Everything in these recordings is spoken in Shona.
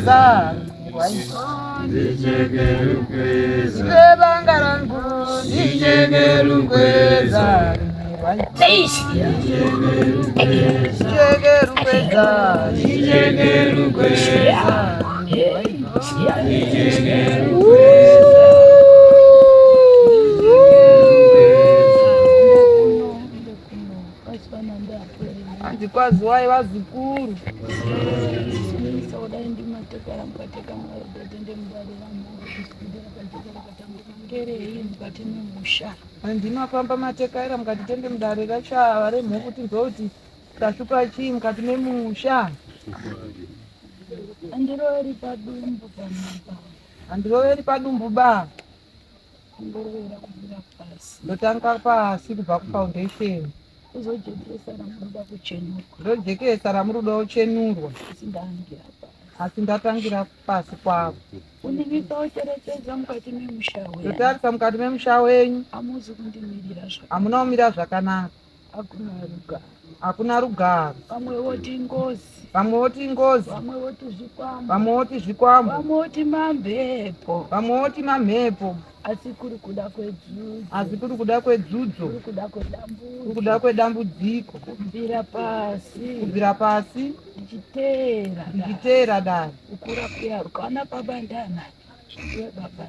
rukweza. Ndicheke rukweza. Ndipe banga rangu ndicheke rukweza. Ndicheke rukweza. Ndicheke rukweza. Ndicheke rukweza. Hanzi kwaziwai vazukuru. Ndinofamba matekaira mukati tende mudare rachava remhuku tinzwe kuti tashupa chii mukati memusha. Handiroveri padumbu panapa. Handiroveri padumbu ba. Ndorovera kubvira pasi. Ndotanga pasi kubva kufoundation. Kuzojekesa ramunoda kuchenurwa. Ndojekesa ramunoda kuchenurwa. Asi ndaangira pasi. Asi ndatangira pasi kwavo. Univika ucherechedza mukati memusha wenyu. Ndotarisa mukati memusha wenyu. Hamuzi kundimirira zvakanaka. Hamuna kumira zvakanaka. Hakuna rugare. Hakuna rugare. Vamwe voti ngozi. Vamwe voti ngozi. Vamwe voti zvikwambo. Vamwe voti zvikwambo. Vamwe voti mamhepo. Vamwe voti mamhepo. Asi kuri kuda kwedzudzo. Asi kuri kuda kwedzudzo. Kuri kuda kwedambudziko. Kuri kuda kwedambudziko. Kubvira pasi. Kubvira pasi. Ndichiteera. Ndichiteera dare. Kukura kuyaruka. Ana baba ndana.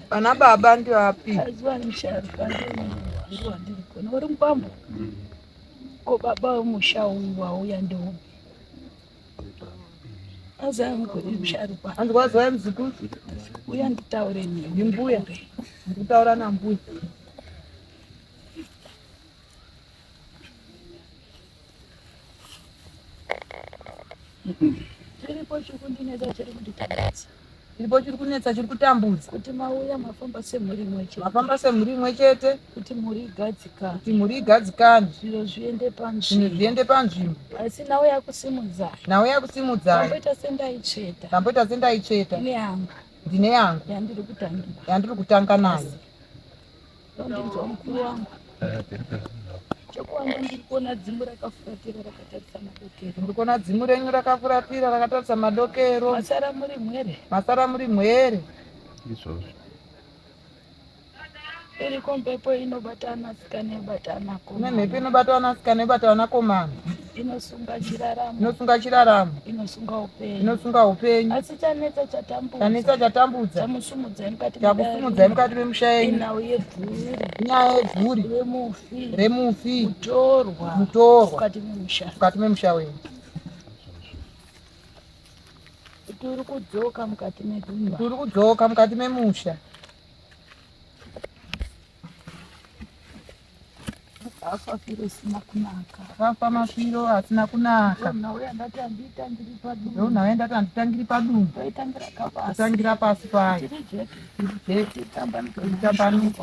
Ana baba ndivapi? Azuva musharuka ndiwo ndiri kuona. Uri mukwambo? Ko baba wemusha uyu wauya ndeupi? Azai mugore musharukwa. Hanzi kwazivai muzukuru. Uya nditaure newe. Ndimbuya. Ndikutaura nambuya. Chiripo chiri kundinetsa chiri kunditambudza. Chiripo chiri kunetsa chiri kutambudza. Kuti mauya mafamba semhuri imwe chete. Mafamba semhuri imwe chete. Kuti mhuri igadzikane. Kuti mhuri igadzikane. Zviro zviende panzvimbo. Zvinhu zviende panzvimbo. Asi nhau yakusimudzai. Nhau yakusimudzai. Ndamboita sendaitsveta. Ndamboita sendaitsveta. Ndine yangu. Ndine yangu. Yandiri kutangira. Yandiri kutanga nayo. Ndinzwa mukuru wangu. Chokwadi ndiri kuona dzimu rakafuratira rakatarisa madokero. Ndiri kuona dzimu renyu rakafuratira rakatarisa madokero. Masara muri mhwere. Masara muri mhwere. Izvozvo. Iriko mhepo inobata anasikana yobata anakomana. Kune mhepo inobata vanasikana yobata vanakomana. Inosunga chiraramo. Inosunga chiraramo. Inosunga upenyu. Inosunga upenyu. Asi chanetsa chatambudza. Chanetsa chatambudza. Chamusumudzai mukati Chakusumudzai mukati memusha yenyu. Inhau yebvuri. Inyaya yebvuri. Remufi. Remufi. Mutorwa. Mutorwa. Mukati memusha. Mukati memusha wenyu. Kuti uri kudzoka mukati medumba. Kuti uri kudzoka mukati memusha. Akafa firo isina kunaka. Akafa mafiro asina kunaka. Ndonauya ndati handitangiri padumbu. Ndonauya ndati handitangiri padumbu. Ndoitangira kapasi. Ndotangira pasi payo. Tiri jeki. Tiri jeki. Titambanuke. Titambanuke.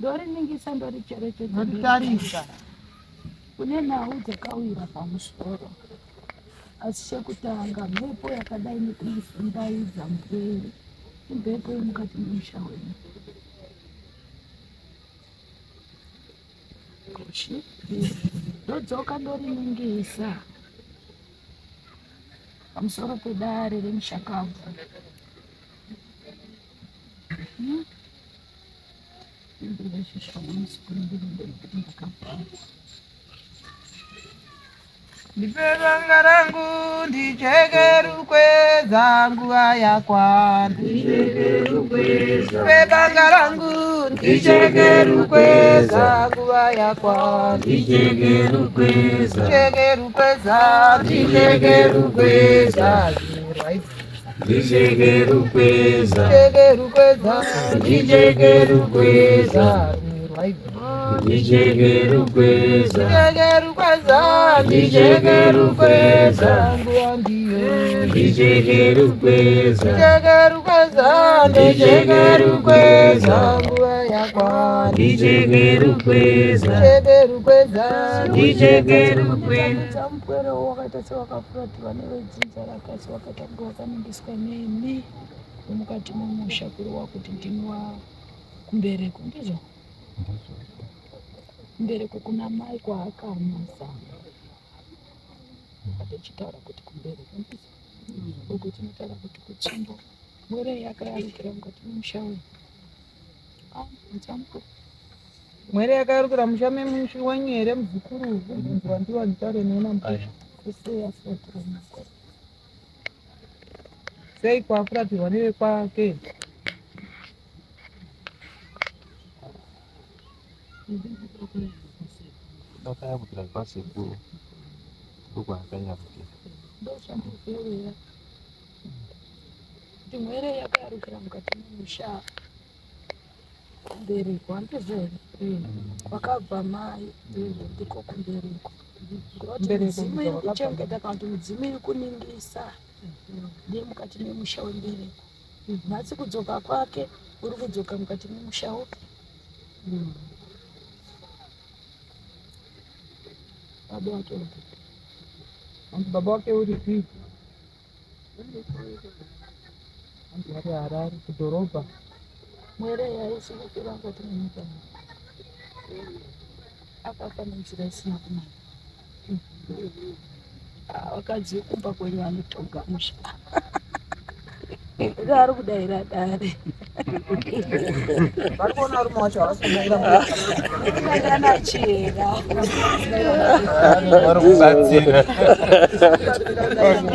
Ndoriningisa ndoricherechedza. Ndoritarisa. Kune nhau dzakawira pamusoro. Asi chekutanga mhepo yakadai nekuzumbaidza mupere imhepo yemukati memusha wenyu. Koshi ndodzoka ndoriningisa pamusoro pedare remushakabvu. Hmm? Ndipe banga rangu ndicheke rukweza nguva yakwana. Ndipe banga rangu ndicheke rukweza nguva yakwana. Ndicheke rukweza. Ndicheke rukweza ndicheke rukweza. Ndicheke rukweza. Ndicheke rukweza. Ndicheke rukweza. Ndicheke rukweza. Ndicheke rukweza. Ndicheke rukweza. Nguva ndiyo. Ndicheke rukweza. Ndicheke rukweza. Ndicheke rukweza. Nguva yakwana. Ndicheke rukweza. Ndicheke rukweza. Ndicheke rukweza. Mupwere wakaita sewakafuratirwa nevedzinza rake asi wakaita kunge wakaningiswa nemi wemukati memusha kureva kuti ndimi wakumbereko ndizvo mbereko kuna mai kwaakama zano. Atichitaura kuti kumbereko ndizvo. Uku tinotaura kuti kutsvimbo. Mwere yakayarukira mukati memusha uyu. Ah, mudzamukuru. Mwere yakayarukira musha memushi wenyu here muzukuru? Kubvunzwa ndiwa nditaure newe namukwasha. Kwese yafuratira makore. Sei kwafuratirwa nevekwake? Ndakayamukira kwasekuru ndokwaakayamukira. Ndozvandozoreva kuti mwere yakayarukira mukati memusha kumbereko handizvo here kwakabva mai ndiko kumbereko kureva kuti Mbereko midzimu ndiko iri kwakabva kuchengeta kana kuti midzimu iri kuningisa ndiye mukati memusha wembereko nhasi kudzoka kwake uri kudzoka mukati memusha upi baba wake uripi Hanzi baba wake uripi? Hanzi vari Harare kudhorobha. Mwere yaisvikira mukati menyika akafa nenzira isina kunaka. Ah, vakadzi vekumba kwenyu vanotonga musha. Vari kudaira dare. Vari kuona varume vacho havasi kudaira. Kana chera. Vari kubatsira.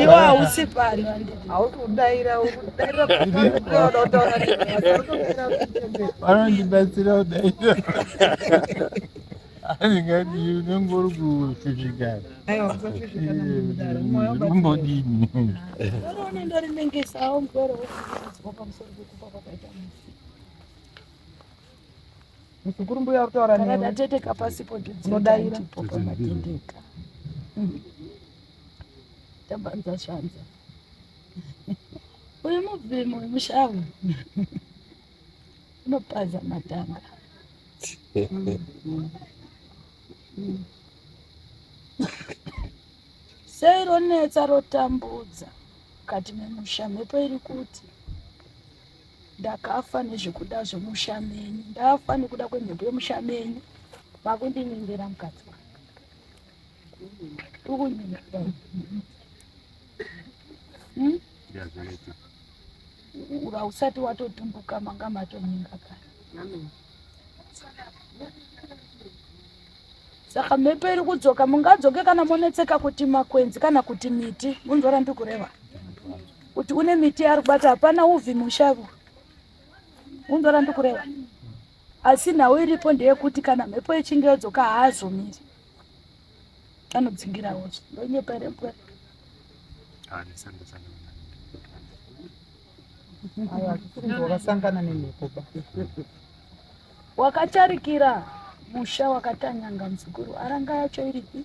Iwe hausi pano handiti. Hausi kudaira, uri kudaira kudaira kutaura nekuchembera. Vanondibatsira kudaira. Andingati unenge uri kushushikana. Aiwa, usashushikana mudare, mwoyo wabatsira. Umbodini? Doro unenge rinengesawo mugwere wekudzwa pamusoro pekufa kwakaita mufi. Muzukuru mbuya uri kutaura Kana newe. tateteka pasipo Unodaira. ndipo pamatendeka. Tabanza zvanza. Uyu mubvimo wemushavu unopaza matanga. Sei ronetsa rotambudza mukati memusha mhepo iri kuti ndakafa nezvekuda zvemusha menyu ndafa nekuda kwemhepo yemusha menyu makundinyengera mukadzi wangu ukunyengera. Hmm? Ura usati watotumbuka manga matonyenga kare. Saka mhepo iri kudzoka mungadzoke kana monetseka kuti makwenzi kana kuti miti munzora ndiri kureva kuti une miti yaari kubata hapana uvhi mushavu unzora ndiri kureva asi nhau iripo ndeyekuti kana mhepo ichinge yodzoka haazomiri anodzingira wozvo ndonyepa here mbwa. Aiwa, hatisi kunzi wakasangana nemhepo ba. Wakatarikira musha wakatanyanga muzukuru aranga yacho iripi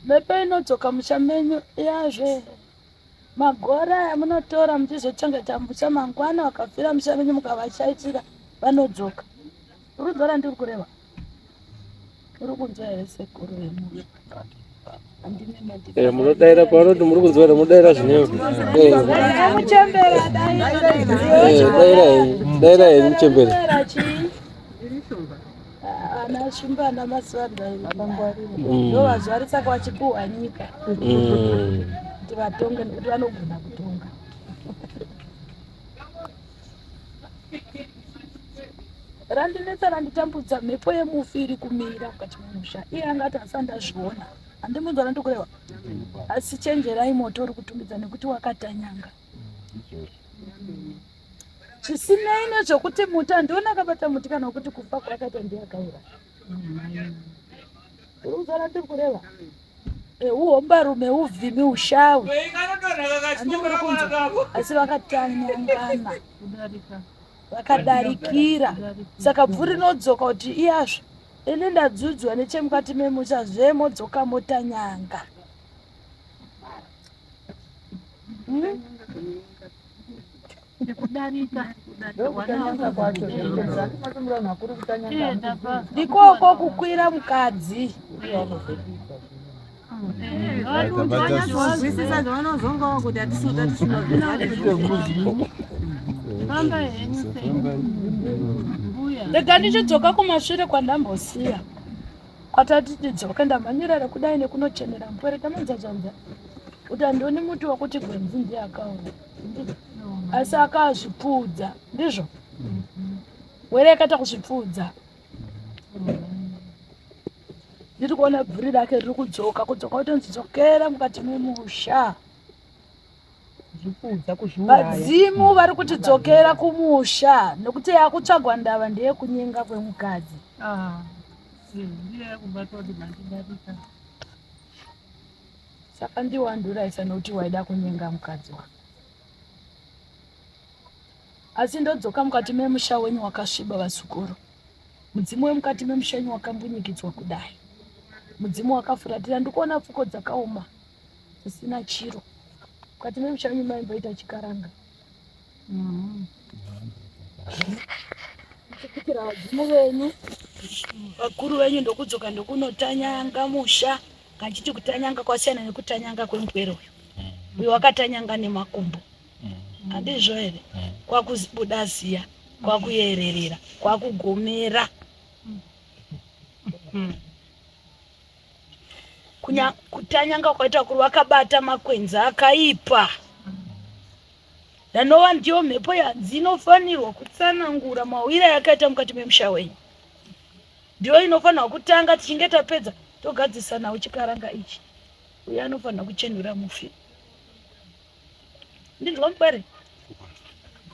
mhepo inodzoka musha menyu yazve magore aya munotora muchizochengeta musha mangwana vakafira musha menyu mukavashaitira vanodzoka uri kunzwa randiri kureva uri kunzwa here sekuru vemusha Eh, munodaira pavanoti muri kunzwa here munodaira zvineo. Eh, muchembera eh, daira henyu daira henyu muchembere. chii ana shumba ana maswanda Mm. ndo vazvarisa vachipuhwa nyika kuti vatonge nekuti vanogona kutonga randinetsa randitambudza mhepo yemufi iri kumira mukati memusha iye angati asati ndazviona handimunzwa randikureva asi chenjerai moto uri kutumbidza nekuti wakatanyanga zvisinei nezvekuti muti handiona akabata muti kana kuti kufa kwakaita ndiye akaura uri kuzwa randiri kureva uhombarume uvhimi ushawi handimuri kunzwa asi vakatanyangana vakadarikira saka bvuri rinodzoka kuti iyazvo ini ndadzudzwa nechemukati memusha zvemodzoka motanyanga. Hmm? Ndokutanyanga kwacho zvekuchembera. Handisi vanhu vakuru kutanyanga. Ndikoko kukwira mukadzi. Vanozwisisa zvavanozongawo kuti hatisuda Famba henyu sei mbuya. Rega ndichidzoka kumashure kwandambosiya kwatati tidzoke ndamhanyira rekudai nekunochenera mupwere tamanzazvanza kuti handioni muti wekuti gwenzi ndiye akaura asi akazvipfuudza ndizvo were akaita kuzvipfuudza ndiri kuona bvuri rake riri kudzoka kudzoka kutonzi dzokera mukati memusha Zvipfuudza kuzviuraya. Vadzimu vari kutidzokera kumusha nekuti yakutsvagwa ndava ndeyekunyenga kwemukadzi. Ah, ndiye yakubatwa kuti mandidarika. Saka ndiwanduraisa nekuti waida kunyenga mukadzi wako. Asi ndodzoka mukati memusha wenyu wakasviba vazukuru. Mudzimu wemukati memusha wenyu wakambunyikidzwa kudai. Mudzimu wakafuratira ndikuona pfuko dzakaoma. Zvisina chiro. Mukati memusha wenyu maimboita chikaranga. Kuitira vadzimu venyu vakuru venyu ndokudzoka ndokunotanyanga musha kachiti kutanyanga kwasiyana nekutanyanga kwemupwere uyu uyu wakatanyanga nemakumbo handizvo here kwakubuda ziya kwakuyererera kwakugomera Kunya, kutanyanga kwaita kuri wakabata makwenzi akaipa yanova ndiyo mhepo yanzi inofanirwa kutsanangura mawira yakaita mukati memusha wenyu ndiyo inofanirwa kutanga tichinge tapedza togadzisa nawo chikaranga ichi uye anofanira kuchenura mufi ndinzwa mupwere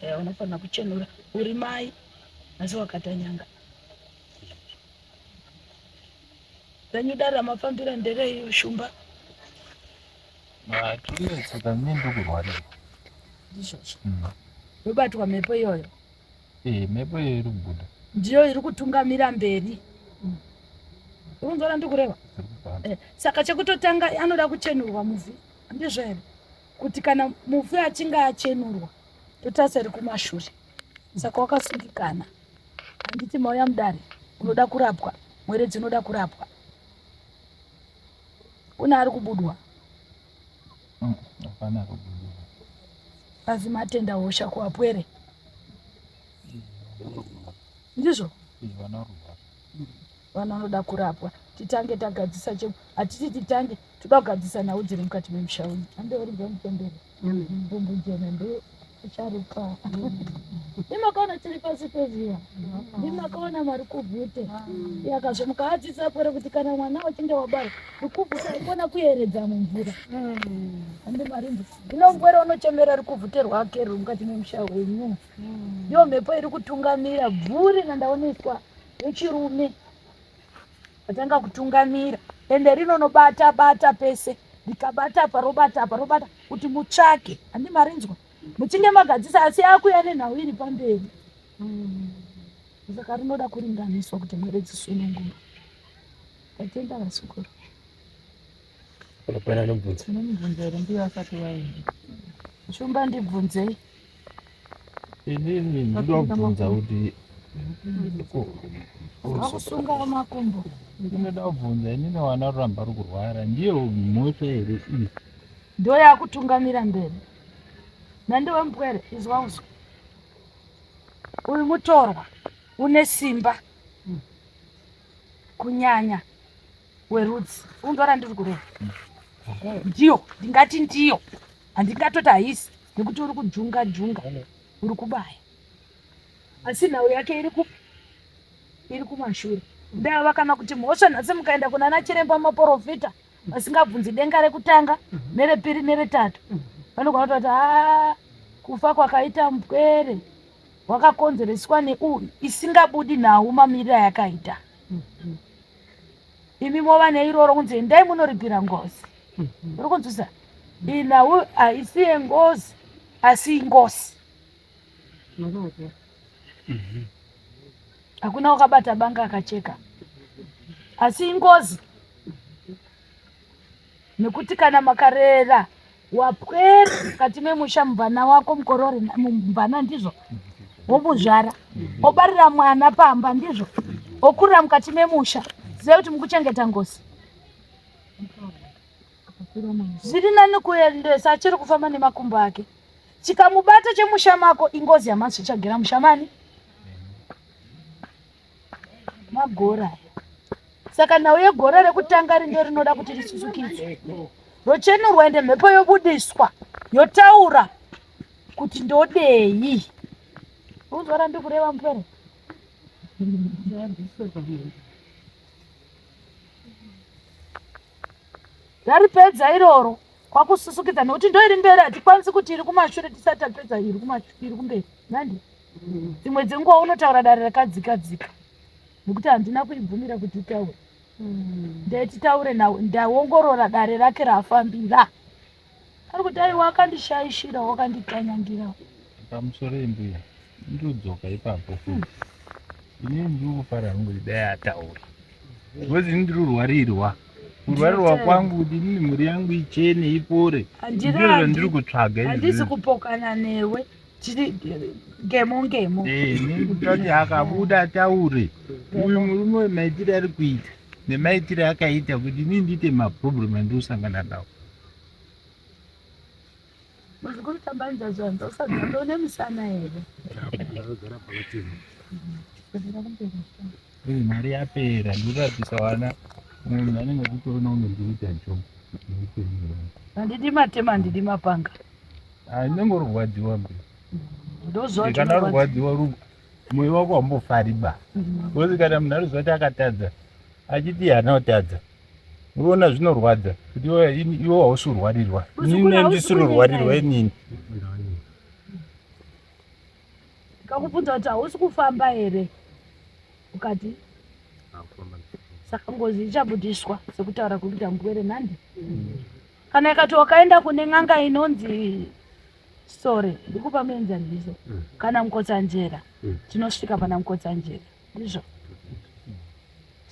eh, unofanira kuchenura uri mai asi wakatanyanga Renyu dare ramafambira nderei Shumba? Tiri mine ndokurwarira. Ndizvozvo. Yobatwa mhepo iyoyo. Eh, mhepo iyoyo iri kubuda. Ndiyo iri kutungamira mberi. Urunzwa ndikureva? Eh, saka chekutotanga anoda kuchenurwa mufi. Ndizvo here? Kuti kana mufi achinge achenurwa totarisa iri kumashure. Saka wakasungikana. Handiti mauya mudare unoda kurapwa, mwere dzinoda kurapwa. Une ari kubudwa. Hapana ari kubudwa. Asi matenda hosha kuapwere. Ndizvo? Vana vanoda kurapwa. Titange tagadzisa che hatiti titange toda kugadzisa nhau dziri mukati memusha uno. Hande uri bvemupembere. Mbumbunjena nde Charuka. Ndimakaona tiri pasi peziva. Ndimakaona marukuvhute. Yakazve mukaadzisa pwere kuti kana mwana uchinge wabarwa, rukuvhute haikona kuyeredza mumvura. Hande marinzi. Hino mupwere unochemera rukuvhute rwake ruri mukati memusha wenyu. Ndiyo mhepo iri kutungamira bvuri randaoneswa yechirume. Atanga kutungamira ende rinonobata bata pese rikabata apa robata apa robata kuti mutsvake handi marinzwa muchinge magadzisa asi akuya nenhau iri pamberi saka rinoda kuringaniswa kuti mwere dzisunungurwe tatenda vasukuru Unopera anobvunza. Unomubvunza here mbuya asati waenda? Shumba ndibvunzei. Inini ndinoda kubvunza kuti Wakusunga makumbo. Ndinoda kubvunza inini wana ruramba uri kurwara ndiyo mhosva here iyi? Ndiyo yakutungamira mberi. Nandiwe mupwere izwa uzwa. Uyu mutorwa une simba kunyanya werudzi undora ndiri kureva ndiyo ndingati ndiyo handingatoti haisi nekuti uri kujunga junga uri kubaya asi nhau yake iri ku iri kumashure ndava kana kuti mhosva nhasi mukaenda kuna nachiremba maporofita vasingabvunzi denga rekutanga nerepiri neretatu vanogona kutoti haa kufa kwakaita mpwere wakakonzereswa neu isingabudi nhau mamiriro ayakaita imi mova neiroro kunzi endai munoripira ngozi uri kunzwisa iyi nhau haisi yengozi asi ingozi hakuna wakabata banga akacheka asi ingozi nekuti kana makarera wapwere mukati memusha mubvana wako mukorore mubvana ndizvo womuzvara obarira mwana pamba ndizvo okurira mukati memusha ziva kuti mukuchengeta ngozi zviri nani kuendesa achiri kufamba nemakumbo ake chikamubata chemusha mako ingozi yamazvitsvagira musha mani. Magora aya. Saka nhau yegora rekutanga rindo rinoda kuti risusukidzwe. Rochenurwa ende mhepo yobudiswa yotaura kuti ndodei. Unzwa randikureva mupere? Raripedza iroro kwakususukidza nekuti ndo iri mberi hatikwanisi kuti iri kumashure tisati tapedza iri kumashure iri kumberi nandi dzimwe dzenguva unotaura dare rakadzika dzika nekuti handina kuibvumira kuti itaure ndaiti taure ndaongorora dare rake rafambira ari kuti aiwa akandishaishira wakanditanyangira pamusoro imbuya ndodzoka ipapo futi inini ndiri kufara hangu kuti dai ataura because ini ndiri kurwarirwa kurwarirwa kwangu kuti inini mhuri yangu ichene ipore ndizvo zvandiri kutsvaga handisi kupokana newe tiri ngemo ngemo eh, nekuti akabuda ataure uyu murume maitire ari kuita nemaitire akaita kuti inini ndiite maproblem andiri kusangana nawo Muzukuru tambanidza zvanza usadzambe une musana here? Mari yapera ndirapisa vana munhu anenge achitoona kunge ndikuita job neupenyu hwangu. Handidi matema handidi mapanga. Anenge urwadziwa mbe. Ndozwa Kana urwadziwa moyo wako haumbofari ba. Because kana munhu ariziva kuti akatadza achiti haana kutadza Unoona zvinorwadza kuti iwe hausi kurwarirwa. Inini ndisiri kurwarirwa inini. Ndikakubvunza kuti hausi kufamba here? Ukati saka ngozi ichabudiswa sekutaura kwekuita mupwere nhandi. Kana ikati wakaenda kune n'anga inonzi sore ndikupa muenzaniso kana mukotsanjera tinosvika pana mukotsanjera ndizvo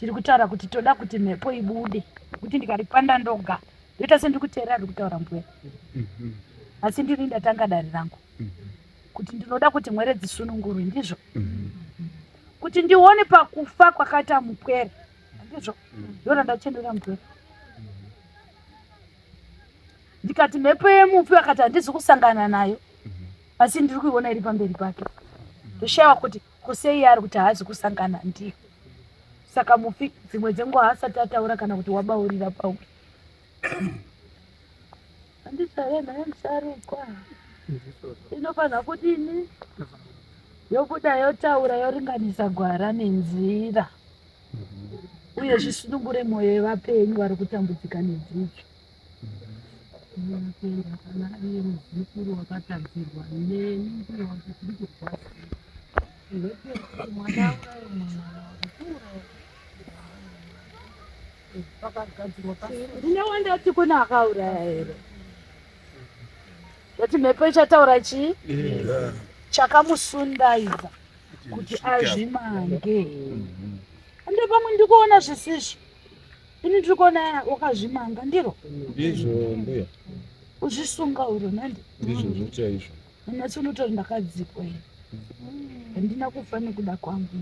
tiri kutaura kuti toda kuti mhepo ibude kuti ndikaripanda ndoga ndoita sendiri kuteerera riri kutaura mbuya mhm. asi ndiri ndatanga dare rangu mhm. kuti ndinoda kuti mwere dzisunungurwe ndizvo mhm. kuti ndione pakufa kwakaita mupwere ndizvo ndona ndachenura mupwere ndikati mhepo yemufi akati handizi kusangana nayo asi ndiri kuiona iri pamberi pake ndoshaiwa kuti kusei ari kuti haazi kusangana ndiyo saka mufi dzimwe dzenguva haasati ataura kana kuti wabaurira pauri handisare naye musharukwa inofanira kudini yobuda yotaura yoringanisa gwara nenzira uye zvisunungure mwoyo yevapenyu vari kutambudzika nedzidzo Ndinotenda kana iye muzukuru wakatadzirwa neni ndiye wandiri kurwadziwa. Mwana auraye mwana wake pakagadzirwa ndine wandati kune akauraya here kuti mhepo ichataura chii chakamusundaidza kuti azvimange ande pamwe ndikuona zvisizvo ini ndiri kuona wakazvimanga ndiro ndizvo mbuya uzvisunga uro nandi ndizvozvo chaizvo nhasi unotori ndakadzipwa ini handina kufa nekuda kwangu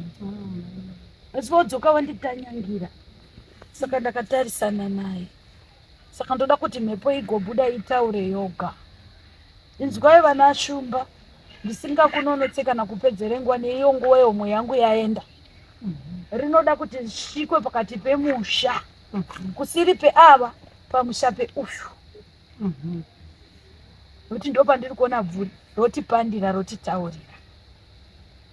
asi vodzoka vanditanyangira saka ndakatarisana naye saka ndoda kuti mhepo igobuda itaure yoga inzwai vana shumba ndisingakunonotse kana kupedzere nguva neiyo nguva yehomwe yangu yaenda rinoda kuti zvisvikwe pakati pemusha kusiri peava pamusha peuyu nokuti ndo pandiri kuona bvuri rotipandira rotitaurira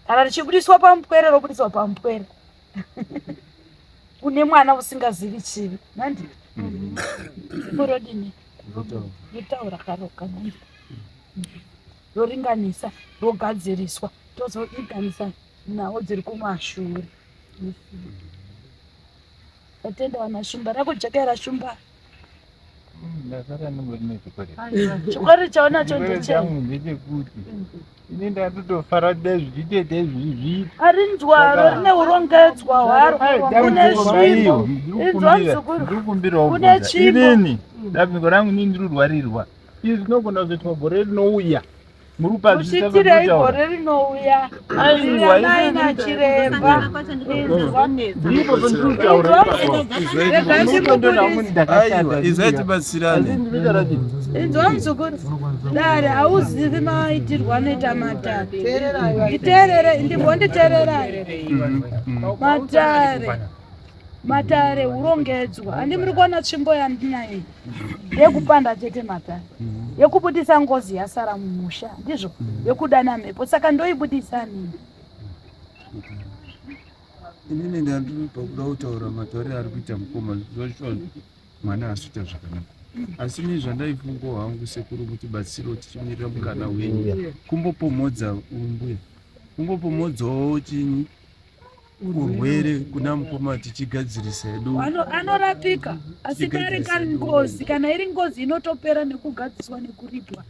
kana richibudiswa pamupwere robudiswa pamupwere une mwana usingazivi chivi nandi rodini rotaura karoka nandi roringanisa rogadziriswa tozoringanisa nhau dziri kumashure tatenda vana shumba rakujekera shumba chikwereti chaunacho ndechekuti ini ndatotofara dai zvichiita izvi arinzwaro rine urongedzwa hwaro kune zvimbo inzwa muzukuru kune tsvimbo inini dambudziko rangu inini ndiri kurwarirwa izvi zvinogona kuzoitwa gore rinouya. Muri kupazvisa Mushitirei gore rinouya. Aiwa nachiremba. Ndipo pandiri kutaura ipapo. Aiwa, izai tibatsirane. Inzwa muzukuru. Dare hauzivi maitirwo anoita matare. Nditeerere, ndimbonditeererai. Matare. Matare hurongedzwa. Handi muri kuona tsvimbo yandinayo iyi. Yekupanda chete matare. Yekubudisa ngozi yasara mumusha. Ndizvo yekudana mhepo. Saka ndoibudisa nini? Inini ndandiri pakuda kutaura matauriro ari kuita mukoma zvoshuwa mwana haasi kuita zvakanaka. Asi ini zvandaifungawo hangu sekuru mutibatsirewo tichimirira mukana wenyu kumbopomhodza mbuya kungopomhodzawo chinyi urwere kuna mukoma tichigadzirisa hedu Anorapika asi kari kari ngozi kana iri ngozi inotopera nekugadziswa nekuripwa.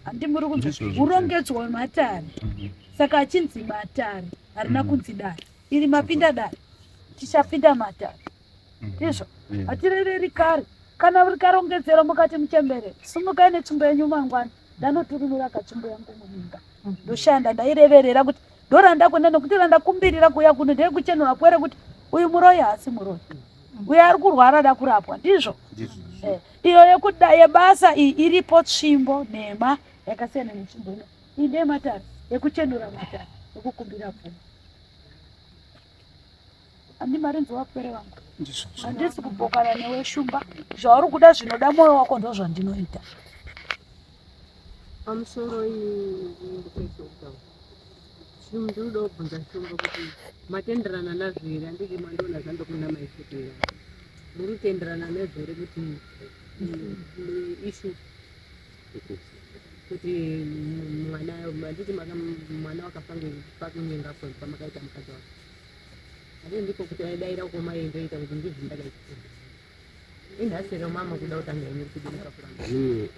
Handi muri kunzwa Ndizvozvo. urongedzwa hwematare. Saka achinzi matare harina kunzi dare. Iri mapinda dare. Tichapinda matare. Ndizvo. Hatirereri kare. Kana rikarongedzerwa mukati muchembere, simukai netsvimbo yenyu mangwana. Ndanoturumira katsvimbo yangu muninga. Ndoshanda ndaireverera kuti ndoranda kuenda nekuti randakumbirira kuuya kuno ndeyekuchenura pwere kuti uyu muroyi haasi muroyi. Uyu ari kurwara ada kurapwa. Ndizvo. Iyo yekuda yebasa iyi iripo tsvimbo nhema yakasiyana netsvimbo ino. Iyi ndeyematare yekuchenura matare yekukumbira pfuma. Handi mari nzowapwere vangu. Handisi kupokana newe Shumba. Zvauri kuda zvinoda mwoyo wako ndozvandinoita. Pamusoro ndinoda kubvunza Shumba kuti matenderana nazvo here? Handiti mandiona zvandokuna maisukira. Muri kutenderana nazvo here kuti ishu kuti mwana handiti mwana wakafa pakunyenga pamakaita mukadzi wake? Handiti ndiko kuti aidaira koma ndoita kuti ndizvo ndakaita. Inhasi here mama kuda kutanga ini kuti ndikakuramba. Ini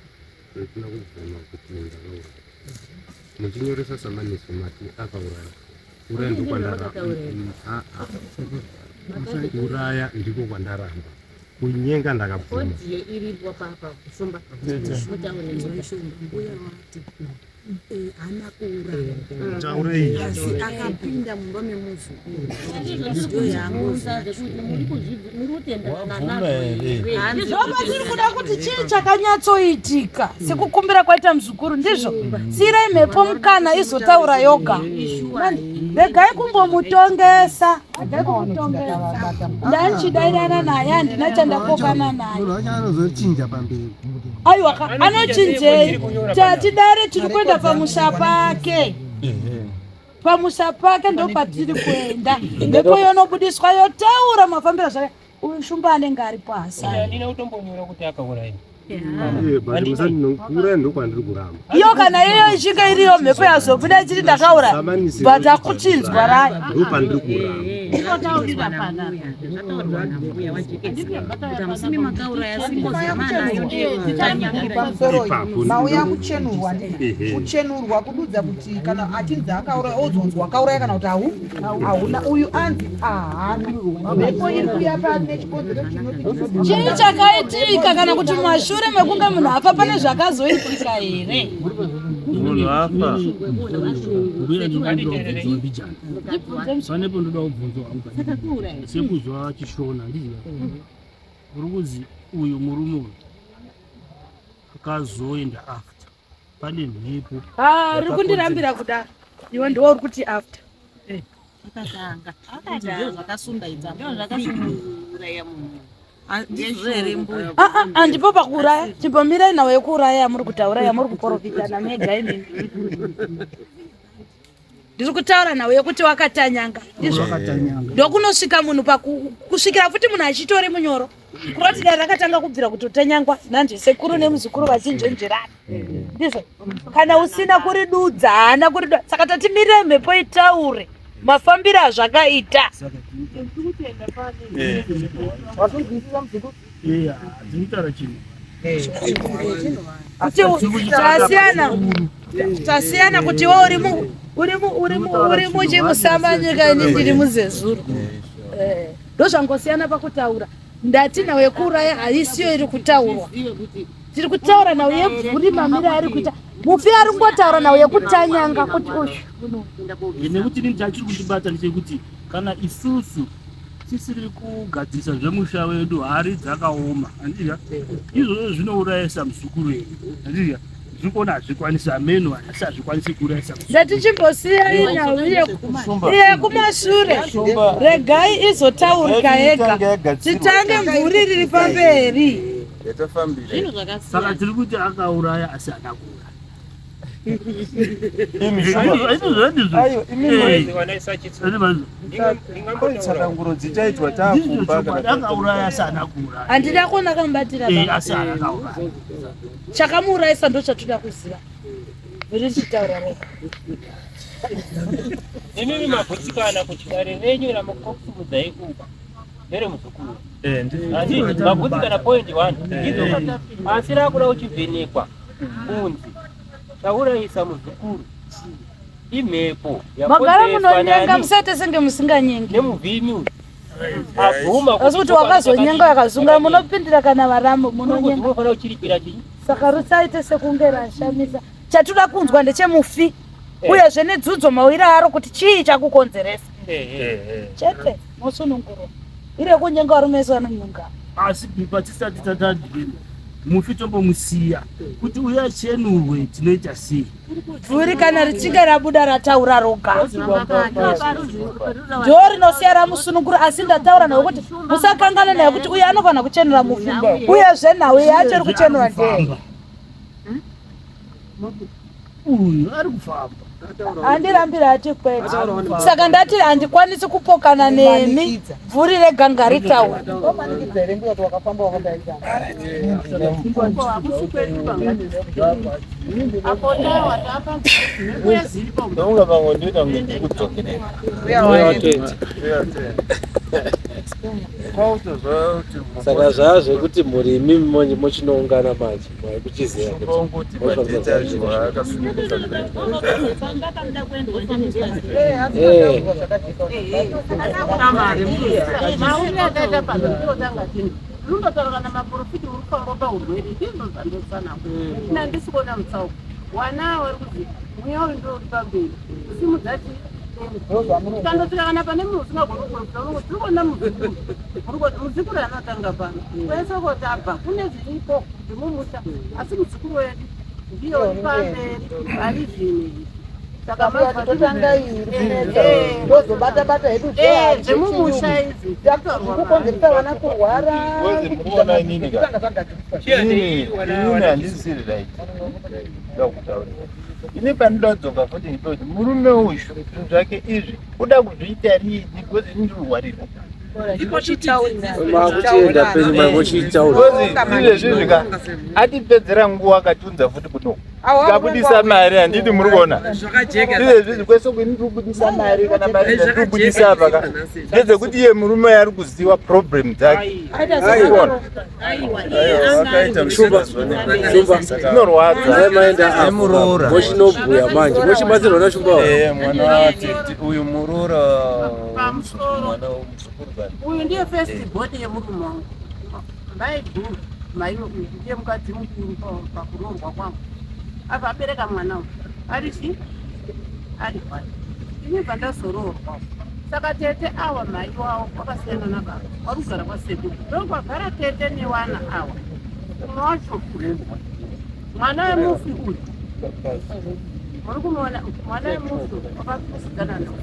ndinoda kubvuma kuti ndakauraya. Muchinyoresa samaniso mati akauraya. Uraya ndiko kwandaramba. Uraya ndiko kwandaramba. Kunyenga ndakabvuma. Audio iripo papa Shumba. Mutaure neShumba. Uya wati haana kuuraya. Taurei. Asi akapinda mumba memuzukuru. Ndiyo yangozi. Wabvuma here? Ndizvo kuda kuti chii chakanyatsoitika sekukumbira kwaita muzukuru ndizvo. Siyirai mhepo mukana izotaura yoga. Regai kumbomutongesa. Regai kumutongesa. Ndanchidairana naye handina chandapokana naye. Munhu wacho anozochinja pamberi. Aiwa ka anochinjei? Tatidare tiri kuenda pamusha pake. Pamusha pake ndopatiri kuenda. Mhepo yonobudiswa yotaura mafambiro zvake. Uyu Shumba anenge aripo asari. Handina kutombonyora kuti akauraya. But musandinokuuraya ndokwandiri kuramba. Iyo kana iyo ichinge iriyo mhepo yazobuda ichiti ndakauraya. Samanisi But akuchinzwa rayo. ndopandiri kuramba. Zvataurwa nambuya wajekesa. Kuti hamusimi makauraya singozi yamanayo ndeyekutanyangira. Pamusoro Ipapo. mauya kuchenurwa Ehe. kuchenurwa kududza kuti kana achinzi akauraya ozonzwa akauraya kana kuti hau hauna uyu anzi ahana mhepo iri kuya pane chikonzero chinoti Chii chakaitika kana kuti mumashure mekunge munhu afa pane zvakazoitika here? Munhu afa. Mbuya ndinoda kubvunzwa mbijana. Panepo ndoda kubvunzwa hangu. Sekuzwa chishona ndiziva. Uri kuzi uyu murume uyu akazoenda after. Pane mhepo. Ah, riri kundirambira kudaro. Iwe ndiwe uri kuti after. Akatanga. Ndizvo zvakasundaidza. Ndizvo zvakasundauraya munhu. Ndizvo here mbuya? Ah, ah, handipo pakuuraya. Chimbomirai nhau yekuuraya yamuri kutaura yamuri kuporofitana mega imimi. Ndiri kutaura nhau yekuti wakatanyanga. Ndizvo. Ndokunosvika munhu paku kusvikira futi munhu achitori munyoro. Kuroti dai rakatanga kubvira kutotanyangwa nanzve sekuru nemuzukuru vachinzvenjerana. Ndizvo. Kana usina kuridudza haana kuridudza. Saka tatimirire mhepo itaure mafambiro azvakaita. Wakunzwisisa muzukuru? Iya, dzinotaura chinhu. Kuti tasiyana tasiyana kuti iwe uri mu uri mu uri mu uri muchimusamanyika ini ndiri muzezuru. Ndozvangosiyana pakutaura. Ndati nhau yekuuraya haisiyo iri kutaurwa. Tiri kutaura nhau yebvuri mamire ari kuita. Mufi ari kungotaura nawo yekutanyanga kuti uyu. Nekuti ini chachiri kundibata ndechekuti kana isusu tisiri kugadzirisa zvemusha wedu, hari dzakaoma, handidya, izvozvo zvinourayisa muzukuru wedu, handidya. Zviri kuona hazvikwanisi, ameno asi hazvikwanisi kuurayisa muzukuru. Ndatichimbosiya inhau yekumashure, regai izotaurika yega, titange mvuri riri pamberi. Saka tiri kuti akauraya asi haana kuuraya. Tsananguro dzichaitwa takumba. Akauraya asi haana kuuraya. Handida kuona kamubatira. Asi haana kuuraya. Chakamuurayisa ndo chatoda kuziva, richitaura rega. Imimi magutsikana kuti dare renyu ramukokusimudzai uku nderemuzukuru? Handiti magutsikana? Point one ndizvo, asi rakuda kuchivhenekwa kunzi chaurayisa muzukuru imhepo. Magara munonyenga, musaite senge musinganyengi. Nemuvhimi uyu abvuma. Asi kuti wakazonyenga wakazunga, munopindira kana varamu munonyenga. Unofanira kuchiripira chii? Saka rusaite sekunge rashamisa. Chatoda kunzwa ndechemufi, uyezve nedzudzo mawiri aro kuti chii chakukonzeresa chete, mosunungurwa. Iri yekunyenga, varume vese vanonyenga. Asi patisati tatadini, mufi tombomusiya kuti uye achenurwe, tinoita sei? Bvuri kana richinge rabuda rataura roga, ndo rinosiya ramusunungura. Asi ndataura nawe kuti musakangana naye kuti uye anofanira kuchenura mufi, uyezve nhau yacho iri kuchenura ndee. Uyu ari kufamba. Handirambira ati kwete, saka ndati handikwanisi kupokana nemi, bvuri rega ngaritaura. Omanikidza here mbuya kuti wakafamba wakadaita? Ndonga pamwe ndoita kunge ndiri kudzokerera. Saka zvaa zvekuti mhuri imimi monje mochinoungana manje maikuchiziva kuti Madheti acho akasununguka. Eh. Mauri akaita pano ndotanga tini rundotaura kana maprofiti uri kufamba paurwere, ndizvo zvandotsanangura. Nandisi kuona mutsauko, wana vari kuzi mweya uyu ndo uri pamberi kusimudza chi kandosvika kana pane munhu usingagoni kuprofita, unongo tiri kuona muzukuru, muzukuru anotanga pano kwese kotabva kune zviripo zvemumusha, asi muzukuru wedu ndiye uri pamberi pari zvinhu izvi. Saka Saka totanga iyi iri kunetsa, tozobata bata hedu. Zvemumusha izvi. Zvikukonzeresa vana kurwara. Ngozi mukuona inini ka? Inini handisiri right. Ndoda kutaurira. Ini pandinoda kudzoka futi ndipekuti murume uyu zvinhu zvake izvi uda kuzviita riini, because ini ndiri kurwarirwa. Makuchienda penyu maimochiitaura. Because izvezvizvi ka atipedzera nguva akatiunza futi kuno, tikabudisa mari, handiti muri kuona izvezvizvi kwese kuini ndiri kubudisa mari, kana mari dzandiri kubudisa apa ka ndedzekuti iye murume ari kuziva problem dzake. Urikuona? Shumba, Shumba. Zvinorwadza. Dai maenda apo. Nemuroora. Mochinobhuya manje mochibatsirwa naShumba. Mwana watete uyu, muroora mwana womuzukuru bani. Uyu ndiye first born yemurume wangu, mai guru mai uyu ndiye mukadzi mukuru pakuroorwa kwangu. Abva abereka mwana uyu ari chi ari one, ini bva ndazoroorwa. Saka tete awa mai wavo wakasiyana nababa, wari kugara kwasekuru, ndokwagara tete newana awa. Umwe wacho mwana wemufi uyu muri kumuona, mwana wemufi wakasidzana nao.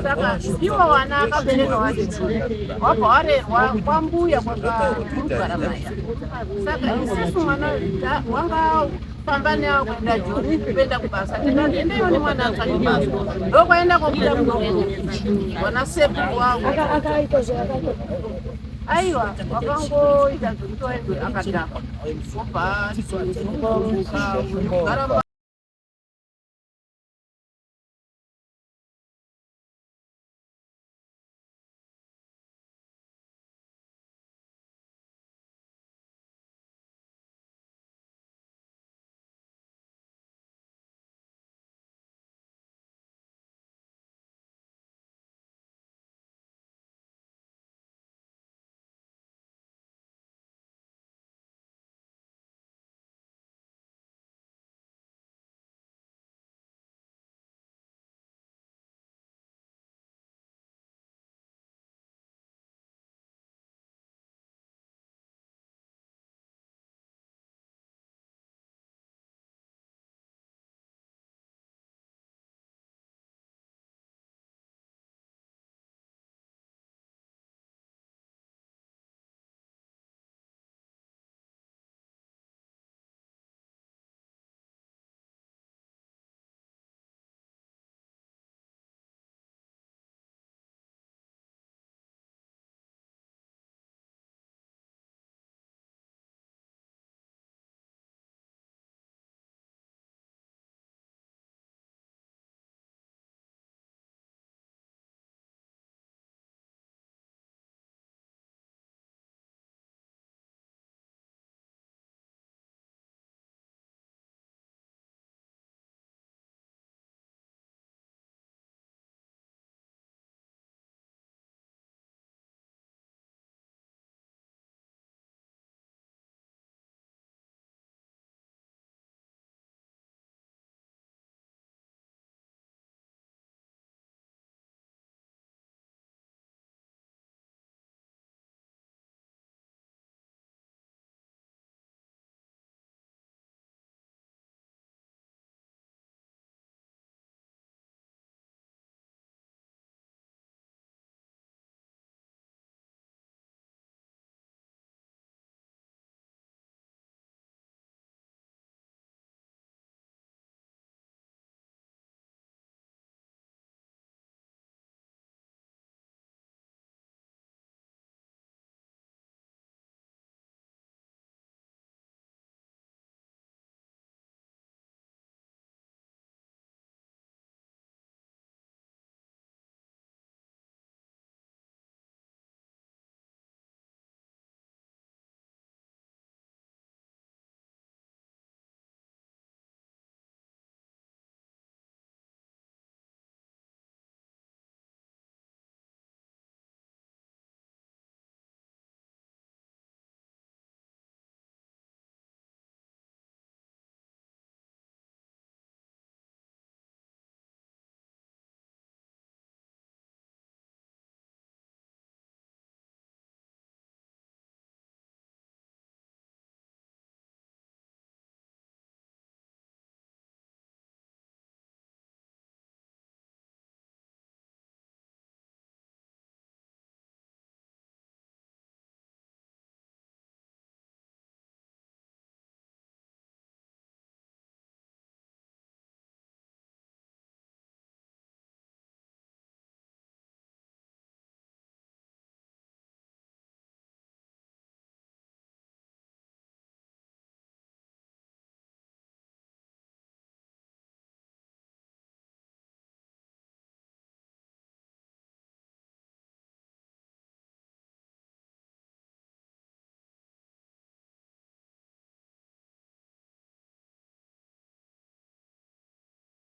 Saka ivo wana akabereka wacho wabva warerwa kwambuya kwakurugara mai. Saka isusu mwana wanga famba neavo kuenda Joni, kuenda kubasa, tikati endeiwo nemwana atsvake basa, ndokwaenda kwabuda mudogo wana sekuru wavo. Aiwa, wakangoita zvekuti waendwe akadhakwa, wobva kugara.